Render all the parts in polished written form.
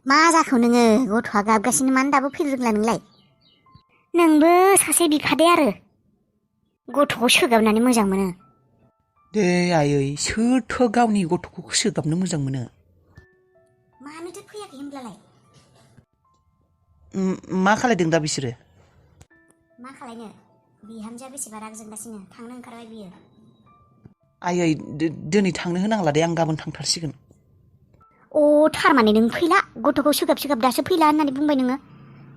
मा जाखो नोङो गथ'आ गाबगासिनो मानो दाबो फैनो रोंला नोंलाय? नोंबो सासे बिफादे आरो गथ'खौ सोगाबनानै मोजां मोनो। दे आयै सोरथो गावनि गथ'खौ सोगाबनो मोजां मोनो? मानोथो फैयाखै होनब्लालाय? मा खालायदों दा बिसोरो? मा खालायनो बिहामजोआ बेसेबा राग जोंगासिनो थांनो ओंखारबाय बियो। आयै दिनै थांनो होनांला दे आं गाबोन थांथारसिगोन। अ थारमाने नों फैला गथ'खौ सोगाब सोगाब दासो फैला होननानै बुंबाय नोङो।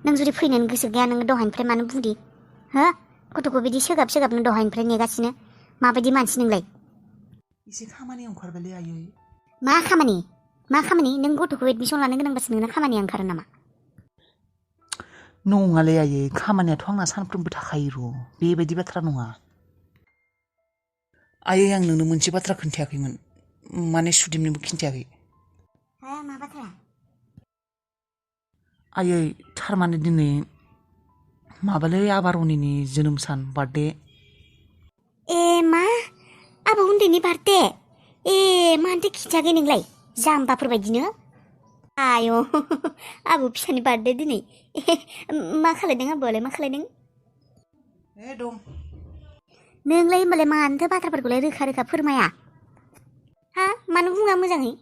नों जुदि फैनोनो गोसो गैया नोङो दहायनिफ्राय मानो बुंदि हो गथ'खौ बिदि सोगाब सोगाबनो दहायनिफ्राय नेगासिनो माबायदि मानसि नोंलाय? एसे खामानियाव ओंखारबायलै आयै। मा खामानि नों गथ'खौ एडमिसन लानो गोनांबासो नोंना खामानिया ओंखारो नामा? नङालै आयै खामानियाथ' आंना सानफ्रोमबो थाखायो र' बेबायदि बाथ्रा नङा। आयै आं नोंनो मोनसे बाथ्रा खोन्थायाखैमोन माने सुदेमनोबो खिन्थायाखै। हा मा बाथ्रा? आयै थारमाने दिनै माबालै आबा रनिनि जोनोम सान बार्थडे। ए मा आबौ उन्दैनि बार्थडे? ए मानोथो खिन्थायाखै नोंलाय जाम्बाफोरबायदिनो? आय' आबौ फिसानि बार्थडे दिनै मा खालायदों आबौआलाय मा खालायदों? ए दं। नोंलाय होमबालाय मानोथो बाथ्राफोरखौलाय रोखा रोखा फोरमाया? हा मानो बुङा मोजाङै?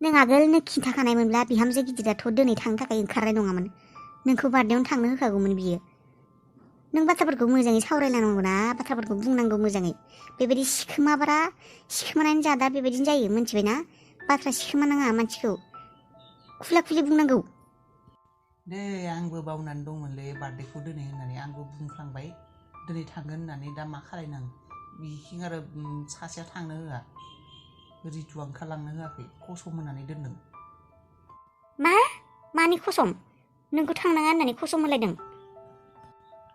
नों आगोलनो खिन्थाखानायमोनब्ला बिहामजो गिदिराथ' दिनै थांनो थाखाय ओंखारनाय नङामोन। नोंखौ बार्थडेआवनो थांनो होखागौमोन बियो। नों बाथ्राफोरखौ मोजाङै सावरायलायनांगौ ना बाथ्राफोरखौ बुंनांगौ मोजाङै। बेबायदि सिखोमानानै जादा बेबायदिनो जायो मिन्थिबायना? बाथ्रा सिखोमानाङा मानसिखौ खुला खुलि बुंनांगौ। दे आंबो बावनानै दंमोनलै बार्थडेखौ दिनै होननानै आंबो बुंफ्लांबाय दिनै थांगोन होननानै दा मा खालायनो आं बिथिं आरो सासेया थांनो होआ रितुआ ओंखारलांनो होआखै कसम होनानै दोनदों। मा मानि कसम? नोंखौ थांनाङा होननानै कसम होलायदों?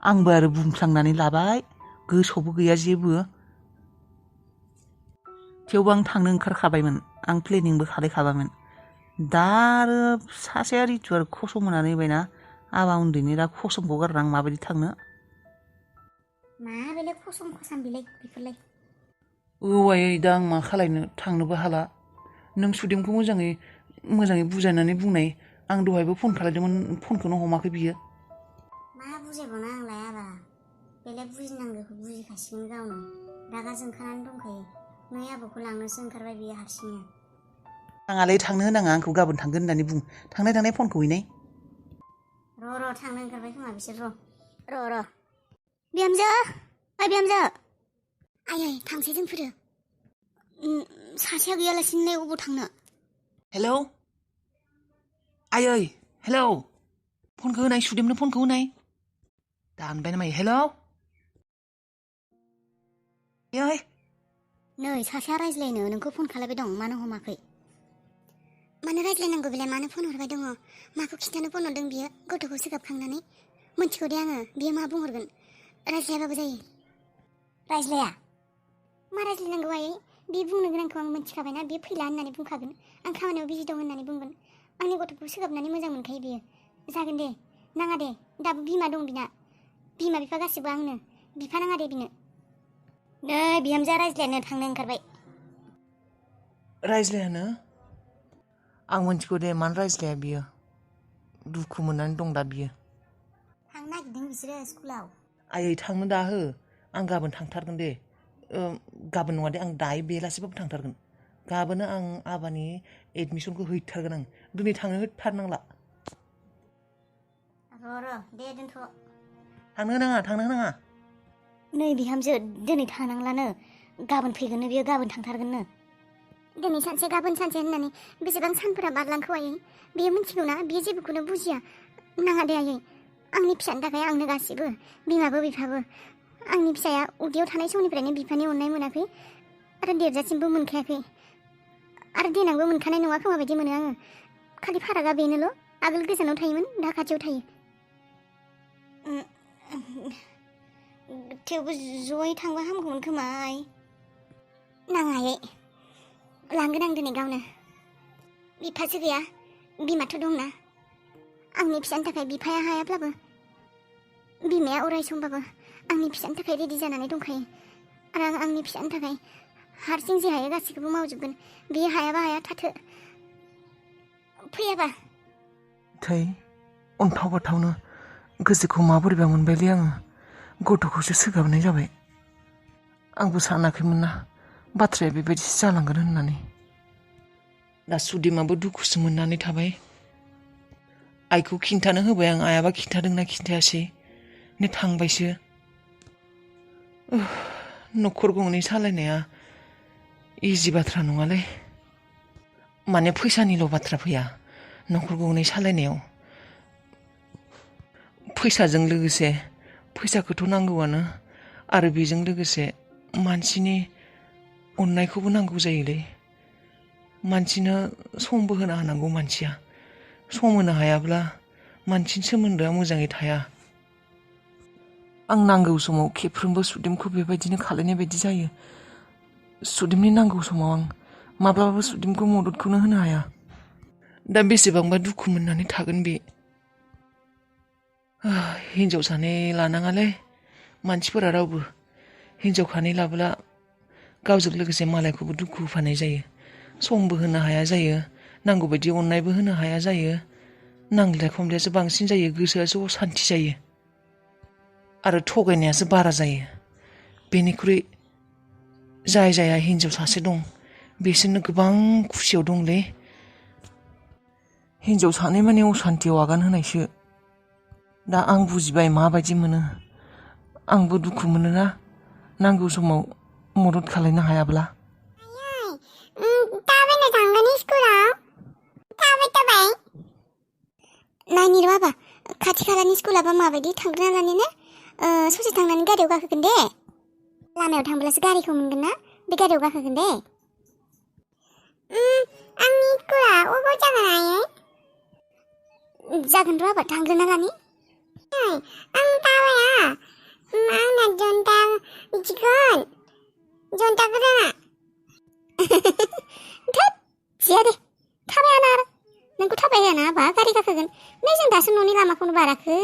आंबो आरो बुंफ्लांनानै लाबाय गोसोआवबो गैया जेबो। थेवबो आं थांनो ओंखारखाबायमोन आं प्लेनिंबो खालायखाबायमोन। दा आरो सासेया रितु आरो कसम होनानै होबायना आबा उन्दैनि दा कसमखौ गारना आं माबायदि थांनो? मा बेलाय कसम खसान बिलाय बेफोरलाय? औ आयै दा आं मा खालायनो थांनोबो हाला। नों सुदेमखौ मोजाङै बुजायनानै बुंनाय आं दहायबो फन खालायदोंमोन फनखौनो हमाखै बियो। मा बुजायबावनो आंलाय आबा बेलाय बुजिनांगौखौ बुजिखासिगोन गावनो रागा जोंखानानै दंखायो। नै आबौखौ लांनोसो ओंखारबाय बियो हारसिंनो। आंहालाय थांनो होनाङा आंखौ गाबोन थांगोन होननानै बुं थांनाय फनखौ हैनाय। र' थांनो ओंखारबाय खोमा बिसोर र' बिहामजो ओइ बिहामजो आयै थांसै जोंफोरो सासेया गैयालासिनो अबाव थांनो? हेलौ आयै हेलौ फनखौ होनाय सुदेमनो फनखौ होनाय दानबाय नामा हेलौ आयै नै सासेया रायज्लायनो नोंखौ फन खालायबाय दं मानो हमाखै? मानो रायज्लायनांगौ बेलाय मानो फन हरबाय दङ? माखौ खिन्थानो फन हरदों बियो गथ'खौ सोगाबखांनानै? मिन्थिगौ दे आङो बियो मा बुंहरगोन रायज्लायाबाबो जायो। रायज्लाया? मा रायज्लायनांगौ आयै बे बुंनो गोनांखौ आं मिन्थिखाबायना बियो फैला होननानै बुंखागोन। आं खामानियाव बिजि दं होननानै बुंगोन। आंनि गथ'खौ सोगाबनानै मोजां मोनखायो बियो। जागोन दे नाङा दे दाबो बिमा दं बिना बिमा बिफा गासिबो आंनो बिफा नाङा दे बिनो। नै बिहामजोआ रायज्लायनो थांनो ओंखारबाय। रायज्लायानो? आं मिन्थिगौ दे मानो रायज्लाया बियो दुखु मोननानै दं दा बियो। थांनो नागिरदों बिसोरो स्कुलाव। आयै थांनो दाहो आं गाबोन थांथारगोन दे गाबोन नङा दे आं दायो बेलासिबाबो थांथारगोन। गाबोनो आं आबानि एडमिसनखौ हैथारगोन आं दिनै थांनो होथारनांला। र' दे दोनथ'। थांनो होनाङा। नै बिहामजो दिनै थानांलानो गाबोन फैगोननो बियो गाबोन थांथारगोननो। दिनै सानसे गाबोन सानसे होननानै बेसेबां सानफोरा बारलांखो आयै बियो मिन्थिगौना बियो जेबोखौनो बुजिया। नाङा दे आयै आंनि फिसानि थाखाय आंनो गासिबो बिमाबो बिफाबो। आंनि फिसाया उदैयाव थानाय समनिफ्रायनो बिफानि अननाय मोनाखै आरो देरजासिमबो मोनखायाखै आरो देनांबो मोनखानाय नङा खोमा बायदि मोनो आङो। खालि फारागा बेनोल' आगोल गोजानाव थायोमोन दा खाथियाव थायो। थेवबो जयै थांबा हामगौमोन खोमा आइ। नाङा आयै लांगोन आं दिनै गावनो। बिफासो गैया बिमाथ' दंना। आंनि फिसानि थाखाय बिफाया हायाब्लाबो बिमाया अराय समबाबो आंनि फिसानि थाखाय रेडि जानानै दंखायो आरो आं आंनि फिसानि थाखाय हारसिं जे हायो गासैखौबो मावजोबगोन। बे हायाबा हाया थाथो फैयाबा थै अन्थाव बाथावनो गोसोखौ माबोरैबा मोनबायलै आङो गथ'खौसो सोगाबनाय जाबाय आंबो सानाखैमोन ना बाथ्राया बेबायदि जालांगोन होननानै दा सुदिमाबो दुखुसो मोननानै थाबाय आइखौ खिन्थानो होबाय आं आइयाबा खिन्थादोंना खिन्थायासै ने थांबायसो न'खर गंनै सालायनाया इजि बाथ्रा नङालै माने फैसानिल' बाथ्रा फैया न'खर गंनै सालायनायाव फैसाजों लोगोसे फैसाखौथ' नांगौआनो आरो बेजों लोगोसे मानसिनि अननायखौबो नांगौ जायोलै मानसिनो समबो होनो हानांगौ मानसिया सम होनो हायाब्ला मानसिनि सोमोन्दोआ मोजाङै थाया आं नांगौ समाव खेबफ्रोमबो सुदेमखौ बेबायदिनो खालायनाय बायदि जायो सुदेमनि नांगौ समाव आं माब्लाबाबो सुदेमखौ मददखौनो होनो हाया दा बेसेबांबा दुखु मोननानै थागोन बे हिनजाव सानै लानाङालै मानसिफोरा रावबो हिनजाव खानै लाबोला गावजों लोगोसे मालायखौबो दुखु होफानाय जायो समबो होनो हाया जायो नांगौ बायदि अननायबो होनो हाया जायो नांज्लाय खमलायासो बांसिन जायो गोसोआसो असान्ति जायो आरो थगायनायासो बारा जायो बेनिख्रुइ जाय जाया हिनजाव सासे दं बिसोरनो गोबां खुसियाव दंलै हिनजाव सानै माने असान्तियाव आगान होनायसो दा आं बुजिबाय माबायदि मोनो आंबो दुखु मोनोना नांगौ समाव मदद खालायनो हायाब्ला थाबायनो थांगोन स्कुलाव थाबाय नायनि र' बाबा खाथि खालानि स्कुलाबा माबायदि थांग्रोना लानिनो ससे थांनानै गारियाव गाखोगोन दे लामायाव थांब्लासो गारिखौ मोनगोन ना बे गारियाव गाखोगोन दे आंनि स्कुला अबाव जागोन आयै जागोन र' बाबा थांग्रोना लानि आं थाबाया आंना जन्था मिथिगोन जन्था गोदाना थोद जिया दे थाबायाना आरो नोंखौ थाबायहोना बा गारि गाखोगोन नै जों दासो न'नि लामाखौनो बाराखै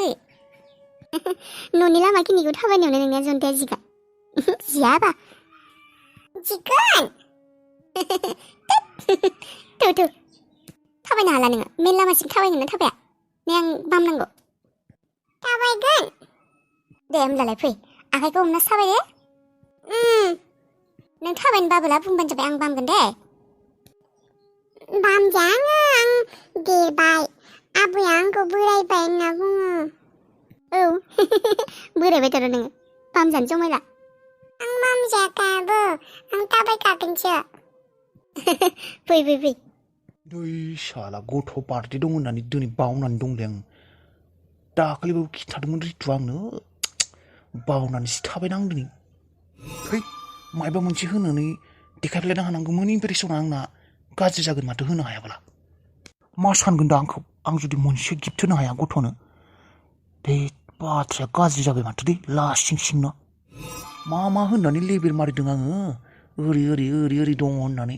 न'नि लामा खिनिखौ थाबायनायावनो नोंनिया जन्थाया जिगा जियाबा जिगोन थु थाबायनो हाला नोङो मेन लामासिम थाबायगोन ना थाबाया नै आं बामनांगौ थाबायगोन दे होमब्लालाय फै आखाइखौ हमना थाबाय दे नों थाबायनो बाबोला बुंबानो जाबाय आं बामगोन दे बामजाङो आं देरबाय आबैया आंखौ बोरायबाय होनना बुङो औ बोरायबाय थार' नोङो बामजानो जमायला आं बामजायाखै आं थाबायखागोनसो फै दै साला गथ' बार्थडे दं होननानै दिनै बावनानै दंलै आं दाखालिबो खिन्थादोंमोन रितुआ आंनो बावनानैसो थाबायना आं दिनै फै मायबा मोनसे होनानै देखायफ्लायनो हानांगौमोन इमप्रेसना आंना गाज्रि जागोन माथो होनो हायाब्ला मा सानगोन दा आंखौ आं जुदि मोनसे गिफ्ट होनो हाया गथ'नो बे बाथ्राया गाज्रि जाबाय माथो दे लासिं सिंनो मा होननानै लेबेल मारिदों आङो ओरै दङ होननानै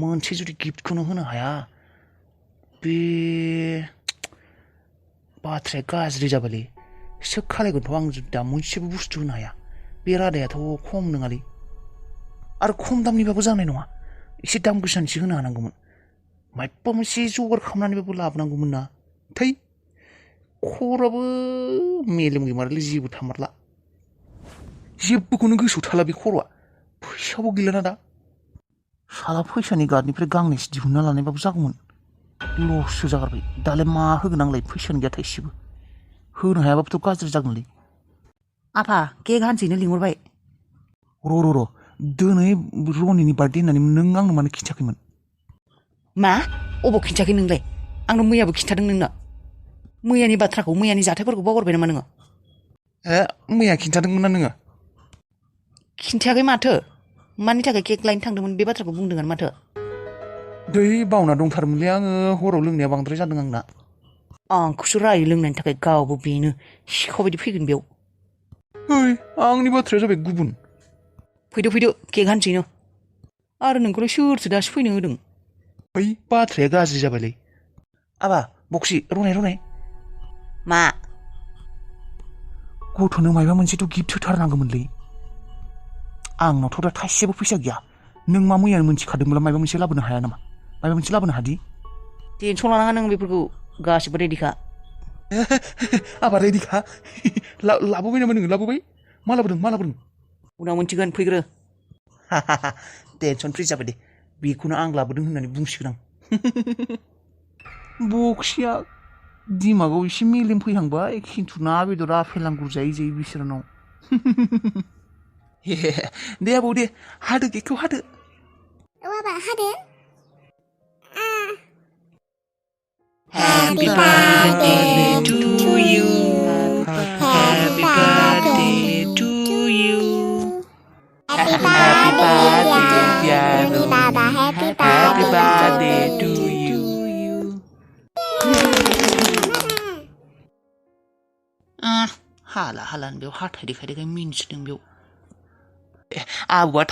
मोनसे जुदि गिफ्टखौनो होनो हाया बे बाथ्राया गाज्रि जाबायलै सोब खालायगोनथ' आं जुदि दा मोनसेबो बुस्थु होनो हाया बे रादायाथ' खम नङालै आरो खम दामनिबाबो जानाय नङा एसे दाम गोसानिसो होनो हानांगौमोन मायबा मोनसे जगार खालामनानैबाबो लाबोनांगौमोन ना थै खराबो मेलेम गैमारलै जेबो थामारला जेबोखौनो गोसोआव थाला बे खर'आ फैसाबो गैलाना दा साला फैसानि गार्डनिफ्राय गांनैसो दिहुनना लानायबाबो जागौमोन लससो जागारबाय दालाय मा होगोन आंलाय फैसानि गैया थाइसेबो होनो हायाबाबोथ' गाज्रि जागोनलै आफा केक हानसैनो लिंहरबाय र' दिनै रनिनि बार्थडे होननानै नों आंनो मानो खिन्थायाखैमोन मा अबाव खिन्थायाखै नोंलाय आंनो मैयाबो खिन्थादों नोंनो मैयानि बाथ्राखौ मैयानि जाथायफोरखौ बावगारबाय नामा नोङो मैया खिन्थादोंमोन ना नोङो खिन्थायाखै माथो मानि थाखाय केक लायनो थांदोंमोन बे बाथ्राखौ बुंदोंमोन माथो दै बावना दंथारोमोनलै आङो हराव लोंनाया बांद्राय जादों आंना आंखौसो रायो लोंनायनि थाखाय गावबो बेनो सिखाव बायदि फैगोन बेयाव आंनि बाथ्राया जाबाय गुबुन फैदो केक हानसैनो आरो नोंखौलाय सोरथो दासो फैनो होदों बै बाथ्राया गाज्रि जाबायलै आबा बक्सि रनाय मा गथ'नो मायबा मोनसेथ' गिफ्ट होथारनांगौमोनलै आंनावथ' दा थाइसेबो फैसा गैया नों मा मैया मोनथिखादोंब्ला मायबा मोनसे लाबोनो हाया नामा मायबा मोनसे लाबोनो हादि टेनसन लानाङा नों बेफोरखौ गासिबो रेडिखा आबा रेडिखा लाबोबाय नामा नोङो लाबोबाय मा लाबोदों उनाव मोनथिगोन फैग्रो टेनसन फ्रि जाबाय दे बेखौनो आं लाबोदों होननानै बुंसिगोन आं बक्सिया दिमागाव एसे मेलेम फैहांबाय खिन्थु ना बेदरा आफेल आंगुर जायै बिसोरनाव दे आबौ दे हादो केकखौ हादो औ आबा हादो Happy birthday to you. Happy birthday to you. Happy birthday, dear Baba. Happy Happy birthday to you. हाला बेयाव हाथाय देखायदेखाय मिनिसोदों बेयाव आबौआ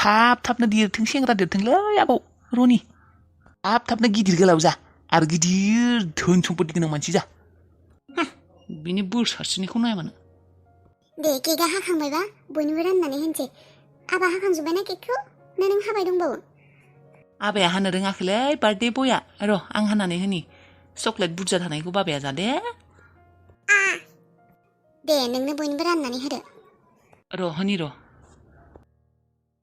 थाबनो देरथों सेंग्रा देरथोंलै आबौ रनि थाबनो गिदिर गोलाव जा आरो गिदिर धोन सम्पति गोनां मानसि जा बिनि बोर सारस्रिनायखौ नाया मानो दे केकआ हाखांबायबा बयनोबो राननानै होनसै आबा हाखांजोब्बायना केकखौ ना नों हाबाय दंबावो आबाया हानो रोङाखैलै बार्थडे बया र' आं हानानै होनि चक्लेट बुरजा थानायखौ बाबाया जा दे दे नोंनो बयनोबो राननानै होदो र' होनि र'